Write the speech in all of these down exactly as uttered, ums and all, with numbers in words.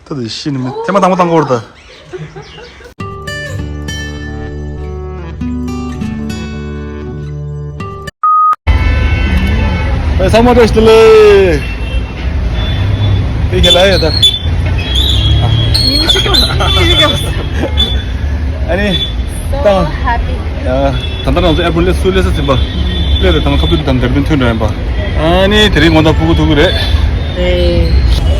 ད་དེ་ཤི་ནི་མེད། ཐེངས་མ་དང་པོ་བཏང་གོ་ར་ད། ཨེ་ཚང་མ་བཀྲ་ཤིས་བདེ་ལེགས། དེ་ག་ལ་ཡོད་ད། ཨ་ནི། So happy. ཡ། ད་ལྟ་ང་ཚོ་ཨེར་པོར་ཊི་སླེབས་སུ་སླེབས་ས་ཟིན་པ། སླེབས་ཏེ་ད་ང་ཁ་ཐུག་དང་འདིར་དོན་ཐོན་འགྲོ་ཡིན་པ། ཨ་ནི་དེ་རིང་དགོང་དག་ཕྲུ་གུ་ཐུག་གི་རེད། ཨེ།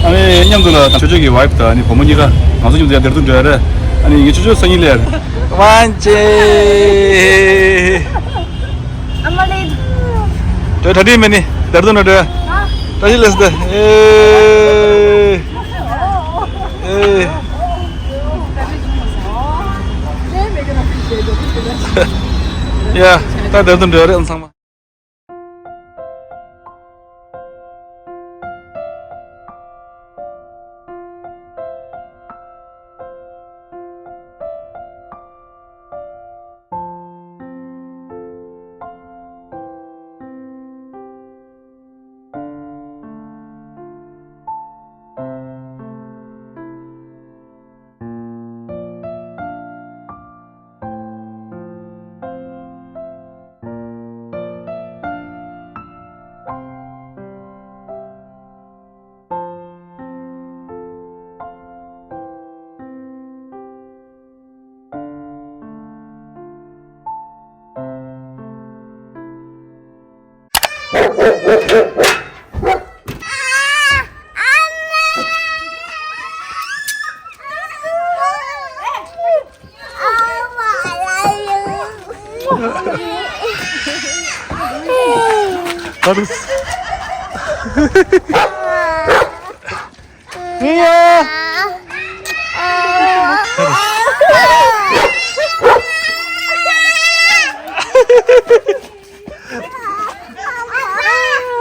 ཨ་ནི་མཉམ་དུ་ལ་ཆོས་ཆོས་ཀྱི་ཝའིཕ་དང་ཨ་ནི་བུ་མོ་གཉིས་ཀ་ང་ཚོ་མཉམ་དུ་ཡར་འདིར་དོན་འགྲོ་ཡ་རེད། ཨ་ནི་ངའི་ཆོས་ཆོས་སང་ཉིན་སླེབས་ཡ་རེད། ཝང་ཅེ། ཨ་མ་ལེ། དོ་ད་དེ་མེད་ནི་འདིར་དོན་འགྲོ་ཡ། བཀྲ་ཤིས་བདེ་ལེགས། ཨེ། ཨེ། ཡ། ད་འདིར་དོན་འགྲོ་ཡ་རེད་ཚང་མ།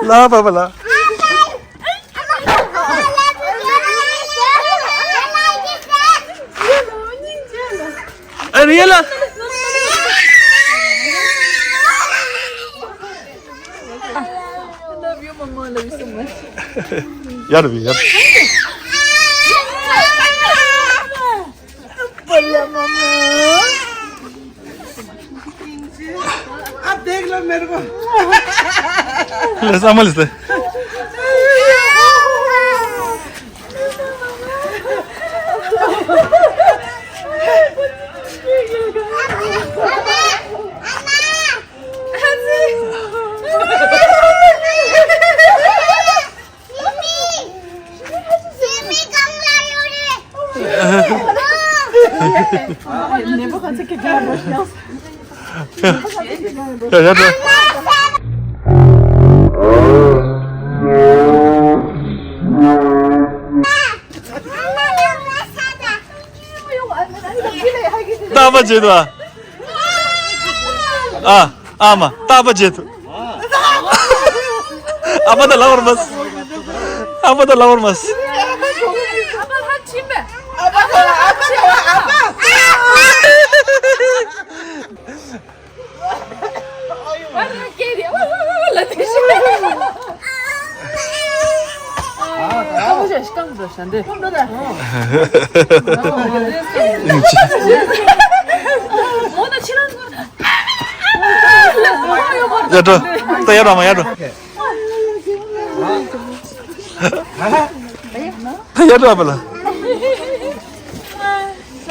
ལ་པ་པ་ལ། ཨ་རེད་ལ། Love you, mama. Love you so much. ཡར་བི་ཡར། Bala mama. आप देख लो मेरे को। ले, सामान ले। ཡ་ཡ་འགྲོ། རྟག་པར་བྱེད་དོ། ཨ། ཨ་མ། རྟག་པར་བྱེད་དོ། ཨ་མ་ད་ལབ་པར་མ་ཟད། ཨ་མ་ད་ལབ་པར་མ་ཟད། ཡར་འགྲོ། ད་ཡར་འགྲོ། ཨ་མ་ཡར་འགྲོ། ད་ཡར་འགྲོ་ཨ་པ་ལ།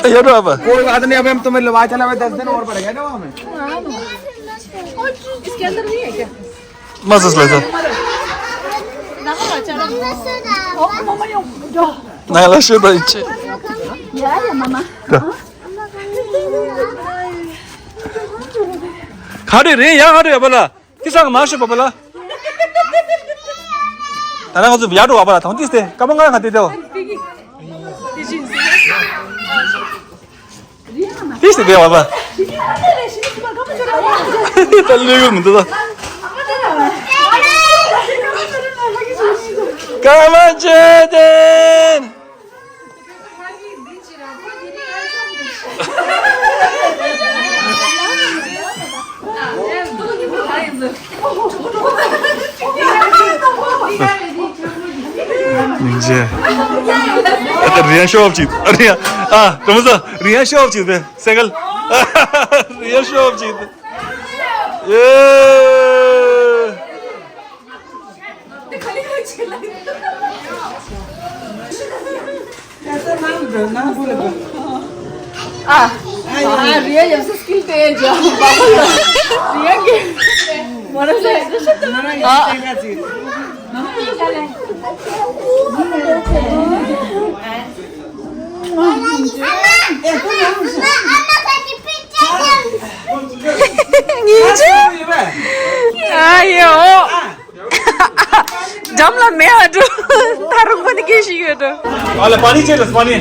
ད་ཡར་འགྲོ་ཨ་པ། कोई बात नहीं, अभी हम तुम्हें लवा चला, दस दिन और पड़ेगा ना वहाँ में। इसके अंदर नहीं है क्या? མ་ཟ་ཟ་ལ་ཟ། ང་ལ་ཤོད་དང་ཡིན་ཆེ། ཡ་ཡ་མ་མ། ག་རེ་རེད་ཡ། ག་རེ་ཡ་པ་ལ། ཏི་སང་མ་ཤོད་པ་པ་ལ། ད་ནང་ང་ཚོ་ཡར་འགྲོ་བ་པ་ལ་དང་ཏིས་ཏེ་ཀ་མོ་ང་ག་ཏེ་ཏེ་བ། ཏིས་ཏེ་ཏེ་བ་པ། ད་ལུས་ཡོད་མི་འདུག་ད། ཀ་མ་ཅེ་ཏེན། སྙིང་རྗེ། རིང་ཤོབ་ཅིག་རིང་ཨ་དྲོ་མོ་ཚོ་རིང་ཤོབ་ཅིག་དེ་སེང་གལ་རིང་ཤོབ་ཅིག་དེ་ཡེ། ཨ། ཨ་རེད་ཡ་སི་སྐིལ་དེ་ཇ་བ་རེད་གི། མོ་ར་སེ། ཨ། ཉིན་ཅི། ཨ་ཡོ། འགྲམ་ལ་མེ་ཨ་འགྲོ། ད་རུང་པ་ནི་སྐད་ཤིག་ཡོད་འགྲོ། ཨ་ལ་པ་ནི་ཅེ་ལ་པ་ནི།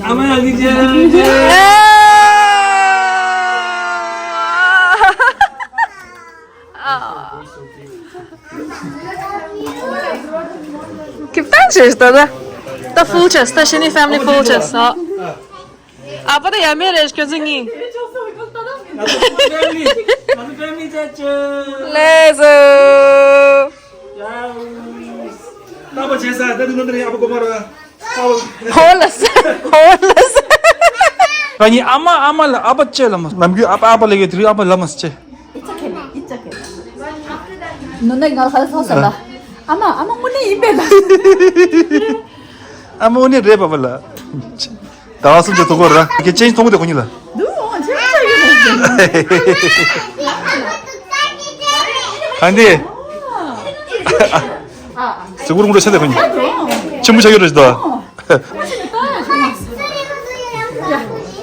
ཨ་མ་ཡ་ནི་ཅེ། ཁྱེད་ཕན་ཆེ་ད་ད། ད་ཕུལ་ཆེས་ད་ཤི་ནི་ཕེ་མི་ལི་ཕུལ་ཆེས་ཨ། ཨ་ཕ་ད་ཡ་མེ་རེ་ཁྱོད་ཚོ་གཉིས། ལེ་ཟོ། ཧོ་ལ་ས་ཧོ་ལ་ས། ང་གཉིས་ཨ་མ་ཨ་མ་ལ་ཨ་ཕ་ཅེ་ལ་མ་ནམ་རྒྱུན་ཨ་ཕ་ཨ་ཕ་ལ་གི་དུས་ཨ་ཕ་ལ་མ་ཅེ། ནུ་ནག་ང་ལ་ཧ་ལ་སོང་ཟེར་ལ། ཨ་མ་ཨ་མ་དངོས་གནས་ཡིན་པས་ལ། ཨ་མ་དངོས་གནས་རེད་པ་པ་ལ། ཟླ་བ་གསུམ་ཅུ་ཐུག་གོ་ར་ཁྱེད་ཅན་མཐོང་གོ་དེ་ཁོ་གཉིས་ལ། འདུག་ཨོ་ཅེ་ཅེ་ཡོད་རེད། གང་དེ། ཟེ་གུར་མུར་ཆ་དེ་ཁོ་གཉིས། ཆེན་པོ་ཆགས་ཡོད་རེད་ད།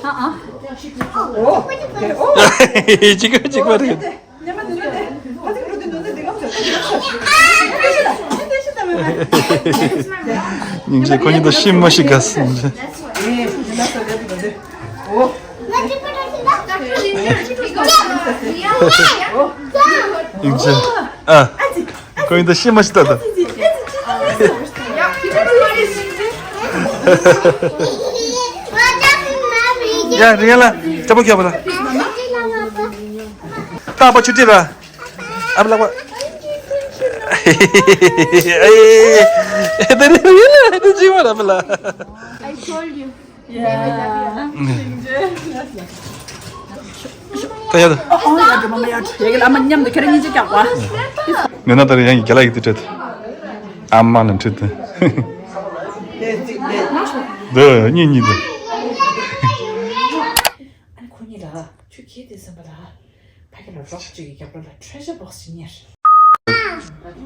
ཨ་ཨ། ཨོ། ཨོ། གཅིག་པ་གཅིག་པ་རེད། སྙིང་རྗེ། ཁོ་གཉིས་དང་ཤི་མ་ཤི་དགའ་སྙིང་རྗེ། སྙིང་རྗེ། ཨ། ཁོ་གཉིས་དང་ཤི་མ་ཤི་ད་ད། ཡ་རེད་ལ་ལྕགས་པོ་ཁྱོད་པ་ལ། རྟག་པ་ཆུ་ཏི་ར། ཨ་བ་ལག་པ། ཨེ་ཨེ་ཨེ་ཨེ་ཨེ་ཨེ་ཨེ་ཨེ་ཨེ་ཨེ། I told you. Yeah. ད་ཡ་ད། ཨོ་ཡ་དྲི་མ་མ་ཡ་དྲི་ཡ་གི་ལ་མ་མཉམ་དུ་ཁྱེད་རང་གཉིས་ཅིག་རྒྱག་པ། ནོ་ན་ད་རེ་ཡང་གི་རྒྱ་ལ་ཡི་དུ་བྲེད། ཨ་མ་ལ་བྲེད་དུ། འདི་གཉིས་གཉིས་དུ། ཨ་ནི་ཁོ་གཉིས་ལ་ཆུ་ཁྱེར་དེ་ཟིན་པ་ལ། ཕ་གི་ལ་རོགས་གཅིག་གི་རྒྱབ་ལོགས་ལ་ཁྲེ་ཤར་བོག་སི་ཅིག་རྙེད།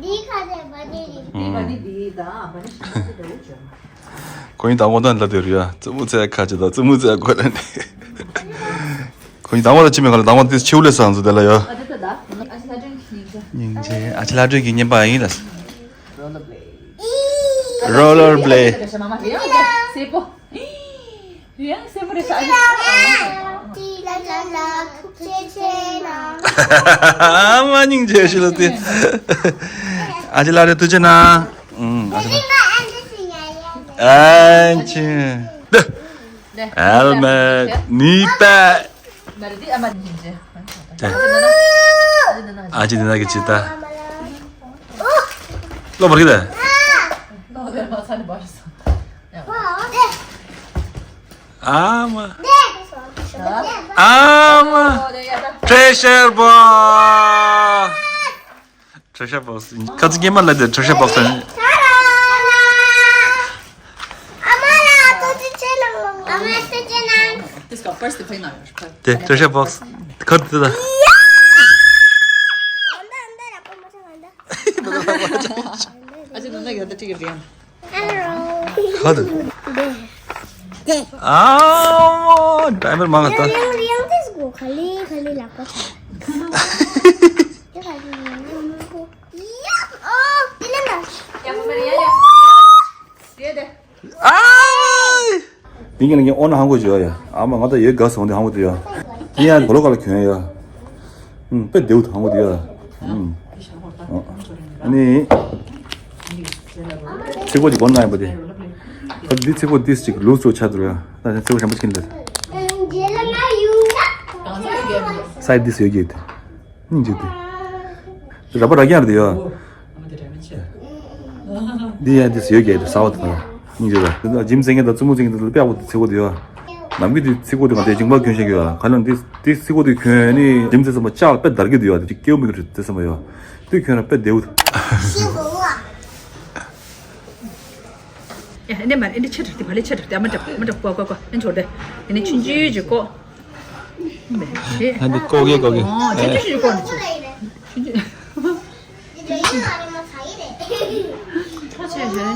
འདི་ཁ་ཟེར་བ་འདི་རེད། འདི་བ་ནི་འདི་དང་བ་ནི་ཤིང་ཁ་ཟེར་འདྲ་བོ་བྱོས་མ། ཁོ་གཉིས་དང་པོ་དང་ལ་དེ་རུ་ཡ་ཙི་མུ་ཙེ་ཁ་ཅིག་དང་ཙི་མུ་ཙེ་གོ་ལ་ནི། ཁོ་གཉིས་དང་པོ་ལ་ཅི་མེད་ག་ལ་དང་པོ་དེ་ཆེའུ་ལས་སང་ཟུ་དེ་ལ་ཡ། ཨ་དེ་ད་ད་ཨ་ཅི་ལྷ་སྒྲོན་གྱི་སྙིང་རྗེ། སྙིང་རྗེ། ཨ་ཅི་ལྷ་སྒྲོན་གྱི་བརྙན་པ་ཡིན་ལ། Roller blade. སེ་པོ། ཡང་སེ་པོ་རེད་ཤག་ཨ་མ་སྙིང་རྗེ་ཞིག་ལ་དེ། ཨ་ཅི་ལ་རེ་ཐུགས་རྗེ་གནང་། ཨ་ཅི། ཨ་ལ་མེད་ནི་པ། ཨ་ཅི་འདི་ན་གི་ཅི་ད། ལོ་བར་གི་ད། ཨ་མ། ཨ་མ། ཁྲེ་ཤར་བོག་སི། ཁྲེ་ཤར་བོག་སི། ཁ་ཚིག་སྐྱེས་མ་ལ་དེ་ཁྲེ་ཤར་བོག་སི་དང་། དེ་ཁྲེ་ཤར་བོག་སི། ཁ་དེ་ད། ཁ་དེ། ཨ་མ། ཌའི་མར་མང་ང་ད། ཨ། དེང་གི་ནང་གི་ཨོ་ན་ཧང་གོ་ཅི་ཡ། ཨ་མ་ང་ད་ཡོད་དགའ་སོང་དེ་ཧང་གོ་དེ་ཡ། དེ་ཡང་གོ་ལོ་ག་ལ་གྱོན་ཡ། ཨུམ་དཔེ་བདེའུ་ད་ཧང་གོ་དེ་ཡ། ཨུམ། ཨ་ནི། ཚིག་གོ་ཅིག་གོ་ན་ཡ་པ་དེ། ད་འདི་ཚིག་གོ་དེ་ཅིག་ལུགས་སུ་ཆ་དུ་ཡ། ད་ཚིག་གོ་ཞན་པ་ཅིག་འདི། སའི་དེ་ཡོད་གི་དེ། སྙིང་རྗེ་དེ། ར་པ་ར་རྒྱང་རེད་ཡོད། འདི་ཡང་འདི་ཟེར་ཡོད་ཀྱི་ཟ་བ་དང་། སྙིང་རྗེ་ལ། འདི་ལ་འཇིམ་ཟེར་མཁན་དང་བཙུན་མོ་ཟེར་མཁན་དེ་ལ་དཔེ་ཡག་པོ་འདི་ཚིག་གོ་འདི་ཡོད། ནམ་རྒྱུན་འདི་ཚིག་གོ་འདི་གང་དེ་འཇིམ་པ་གྱོན་ཤེས་ཀྱི་ཡོད། ག་ལ་འདི་འདི་ཚིག་གོ་འདི་གྱོན་ནི་འཇིམ་ཟེར་ཙམ་པ་ལྕགས་ལ་དཔེ་འདར་གྱི་འདི་ཡོད། འདི་སྐྱེ་བོ་མི་འདུག་རེད་དེ་ཙམ་པ་ཡོད། འདི་གྱོན་ན་དཔེ་བདེ་བོ། ཡ་ཨེ་འདྲ་མ་ཨེ་འདྲ་ཆེ་དྲགས་དེ་བ་ལས་ཆེ་དྲགས་དེ་ཨ་མ་འདྲ་མ་འདྲ་ཀོ་ཀོ་ཀོ་ཨེ་འཕྲོ་དེ་ཨེ་ནས་ཆུན་ཆུན་ཅིག་ཀོ། ཨ་འདི་ཀོ་གེ་ཀོ་གེ། ཨོ་ཆུན་ཆུན་ཅིག་ཀོ་ནི་ཆུན་ཆུན། ཁ་ཆེ་ཧེ།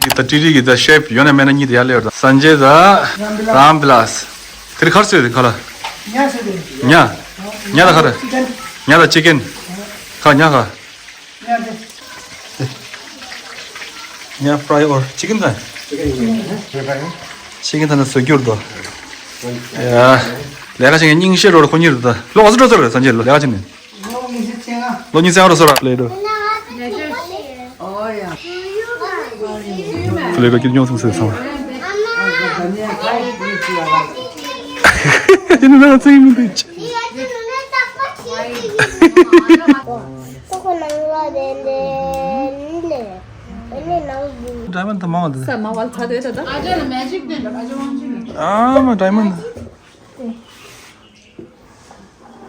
གི་ད་ཀྲི་ཀྲི་གི་ད་ཤེབ་ཡོད་ན་མེད་ན་གཉིས་དེ་ཡར་སླེབས་ཡོད། ད་སན་ཇེ་ད་རམ་བི་ལ་སི། དེ་རིང་ག་རེ་ཟོས་ཡོད། དེ་ཁ་ལ་ཉ་ཟོས་ཡོད། ཉ་ཉ་ད་ག་རེ། ཉ་དང་ཅི་ཀན། ག་ཉ་ག་ཉ་ཕ་རའི་ཨོར་ཅི་ཀན་ད། ཅི་ཀན་ད་ན་བཟོ་རྒྱུར་དོ། ཡ། ལས་ཀ་བྱེད་མཁན་རྙིང་ཤེས་རོ་ཁོ་གཉིས་རེད་ད། ལོ་ག་ཚོད་འགྲོ་ཚར་རེད་སན་ཇེ་ལ་ལས་ཀ་བྱེད་ནས། ལོ་ཉི་ཤུ་རྩ་ལྔ། ལོ་ཉི་ཤུ་རྩ་ལྔ་རོ་སོ་ར་ལེ་རོ། ལེ་རོ་ཀྱི་ཉོ་སོང་ཟེར་སོང་། དེ་ནི་ང་ཚོའི་མི་འདུག་ཅི། ཌའི་མོན་ཌི་མང་བ་འདུག་ས་མ་བལ་ཚ་དེ་ད་ད། ཨ་མ་ཌའི་མོན་ཌི།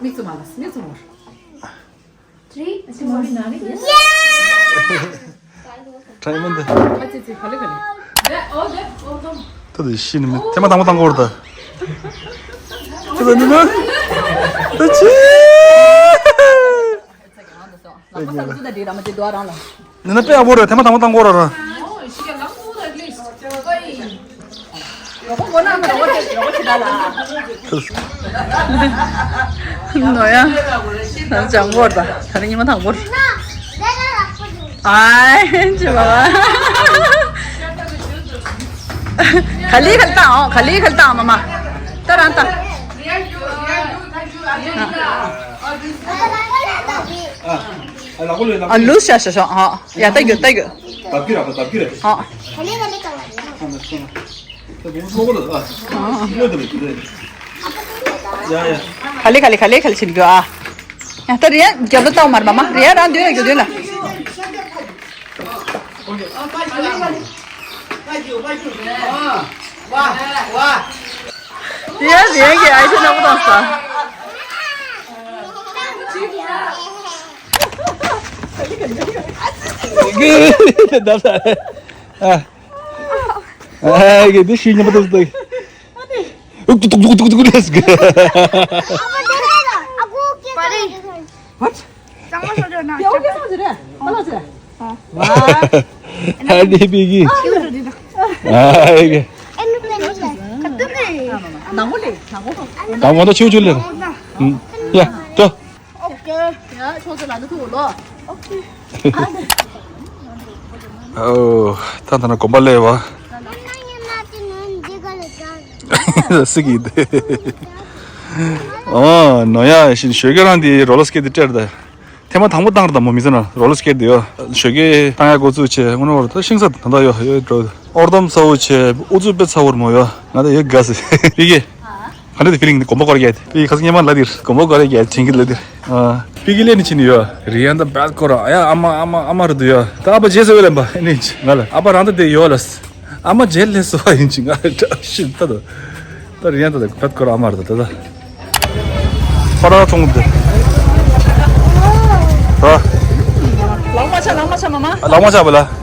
མིག་བཙུམ་མ་ལ་མིག་བཙུམ་མ། ཌའི་མོན་ཌི། ད་དེ་ཤི་ནི་མེད། ཐེངས་མ་དང་པོ་བཏང་གོ་ར་ད། ད་ད་ནི་ན། ད་ཅི། ནི་ན་དཔེ་ཡག་པོ་རེད། ཐེངས་མ་དང་པོ་བཏང་གོ་ར་ར། ནོ་ཡ། ལྗང་གོར་ད། ད་རིང་ཉི་མ་དང་པོར། ཨའི་ཅི་བ་བ། ག་ལི་ག་ལི་བཏང་ཨོ། ག་ལི་ག་ལི་བཏང་མ་མ། ད་རང་ད། ཨ་ལུས་ཤ་ཤ་ཤ་ཨ། ཡ་ད་རྒྱུ་ད་རྒྱུ། ཨ། ག་ལེ་ག་ལེ་ག་ལེ་ག་ལེ་བྱེད་རྒྱུ་ཨ། ཡ་ད་རེད་ཡ། རྒྱབ་ལ་བཏང་མར་མ་མ་རེད་ཡ། རང་མདུན་ལ་རྒྱུ་མདུན་ལ། ཡ་རེད་ཡ་གི་ཨའི་ཤ་ནག་པོ་བཏང་ས། ཨ། ཨ་གི་འདི་ཤི་ཉམས་པ་འདུག་འདུག་ཨུག་ཏུ་ཏུག་ཏུག་ཏུག་ཏུག་ལས་གི། What? ཨ་ནི་པི་གི། ཨ་གི། ནང་མོ་ལས་ནང་མོ། དང་མོ་ད་ཆུ་ཆུ་ལས། ཡ་ཏོ། ཨོ་ཀེ། ཡ་ཆོག་ཚེ་ལ་འདི་ཐུག་ལོ། ཨོ་ཀེ། ཨོ། ད་ད་ན་གོམ་པ་ལས་བ། སི་གི་དེ། ཨོ་ནོ་ཡ་ཞིག་ཞོགས་ཀས་རང་དེ་རོ་ལོ་སི་ཀེ་ཊི་དེ་སྤྲད་ད། ཐེངས་མ་དང་པོ་བཏང་ར་ད་མོ་མི་ཚེ་ན་རོ་ལོ་སི་ཀེ་ཊི་དེ་ཡོ། ཞོགས་ཀས་བཏང་ཡ་འགོ་བཙུགས་བྱས་དངོས་གནས་བར་ད་ཤིང་ས་ད་ད་ཡོ་ཡོ་འགྲོ། ཨོར་དམ་ཚ་བོ་བྱས་ཨུ་ཚུགས་དཔེ་ཚ་བོར་མོ་ཡོ། ང་ད་ཡོད་དགའ་སི་པི་གི། ག་འདྲ་དེ་ཕི་ལིང་གོམ་པ་སྐོར་རྒྱག་དེ་པི་ཁ་སང་ཉི་མ་ལ་དེར་གོམ་པ་སྐོར་རྒྱག་བྱིན་གྱི་ལ་དེར། པི་གི་ལས་ནི་ཕྱིན་ཡོད། རི་ཡན་ད་བད་སྐོར་ཨ་ཡ་ཨ་མ་ཨ་མ་ཨ་མ་རུ་དུ་ཡོད། ད་ཨ་ཕ་རྗེས་སུ་ཡོད་ལེན་པ་ཨེ་ནི་ང་ལ་ཨ་ཕ་རང་ད་དེ་ཡོད་ལ། ཨ་མ་རྗེས་ལས་སུ་བ་ཡིན་ཅི་ང་ལ་བཀྲ་ཤིས་ད་དུ། ད་རི་ཡན་ད་ད་བད་སྐོར་ཨ་མ་རུ་ད་ད་ད། ཕ་ར་ཚོང་དེ། ད། ལག་མ་ཆ་ལག་མ་ཆ་མ་མ། ལག་མ་ཆ་བ་ལ།